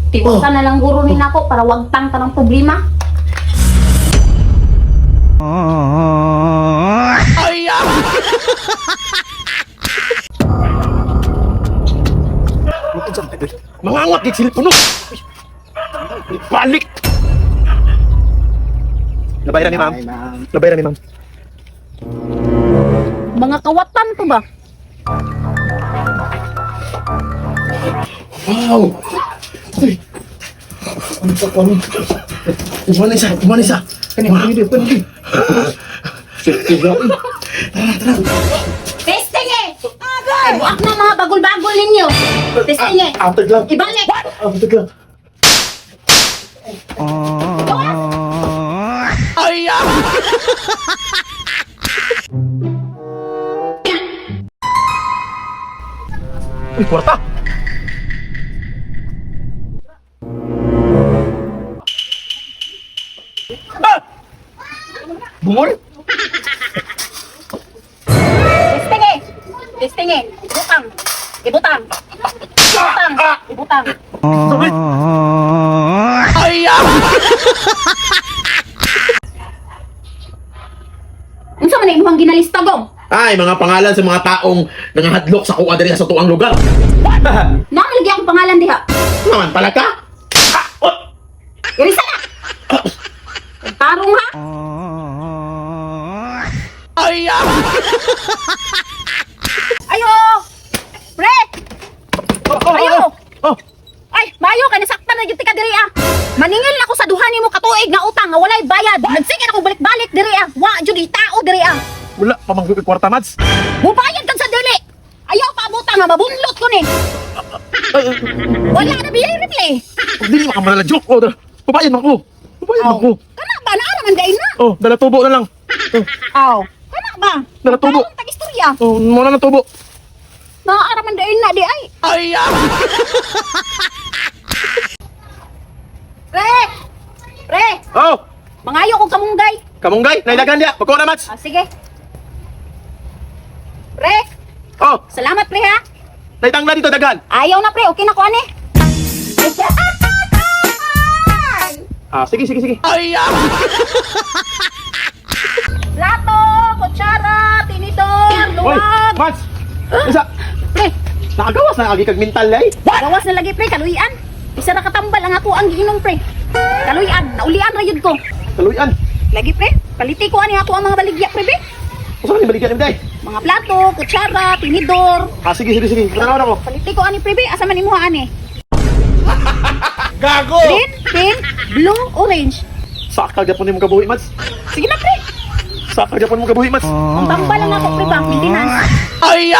Tiwasan na lang guro ni nako para wag tang tanang problema. Mangangwat gid silpon no. Balik. Labayran ni ma'am. Labayran ni ma'am. Mga kawatan to ba? Wow. Uy. Ano pa ko? Kuha na isa, kuha na isa. Kani, kani, kani. Testing eh! Ay, buak na mga bagol-bagol ninyo. Testing eh. After lang. Ibalik! After lang. Uy, kwarta! Ah! Bungol? Testing eh! Testing eh! Ibutang! Ibutang! Ibutang! Ibutang! Sorry! Unsa man ang imong ginalista gong? Ay, mga pangalan sa mga taong nangahadlok sa kuha diri sa tuang lugar. Nakalagay akong pangalan diha. Naman pala ka? Ah! Oh! Irisa na! Tarong ha! Ayo! Pre! Oh, Ayo! Oh! Ay, mayo kay nasaktan na gyud ti ka diri ah. Maningil na ko sa duha nimo katuig nga utang nga walay bayad. Nagsige na ko balik-balik diri ah. Wa jud tao diri ah. Wala, pamanggol kwarta, Mads. Mubayad kag sa dili. Ayaw pa abutang nga mabunlot ko ni. Wala na biyay replay. Dili makamalala joke. Oh, dala. Babayan man ko. Babayan man ko. Kana ba naa man dain na? Oh, dala tubo na lang. Oh, Aw. Kana ba? Dala tubo. Tarong tag-istorya. Oh, muna na tubo. Naa ra man dain na di ay. Ay! Pre! Pre! Oh, Mangayo kog kamunggay. kamunggay, naidagan dia. Pagkuha na, Mads. Ah, sige. Pre, Oh, salamat pre ha. naitangla dito dagan. Ayaw na pre, okay na ko ani. Ah, sige, sige, sige. Plato, kutsara, tinidor, Hoy, luwag. Mads. Isa, Pre, nakagawas na agi kag mental ay. gawas na lagi pre, kaluyan. Isa ra katambal ang ako ang giinom pre. Kaluyan, naulian ra yun ko. Kaluyan. Lagi pre, paliti ko ani ako ang mga baligya pre be. Usa man baligyan ni day. Mga plato, kutsara, tinidor. Ah, sige, sige, sige. Tanaw na ko. Paliti ko ani pre be, asa man imuha ani? Gago. Green, pink, blue, orange. Sakal gyapon nimo kabuhi, Mads. Sige na pre. Sakal gyapon mo kabuhi, Mads. Ang tambal lang ako pre ba, maintenance. Ay!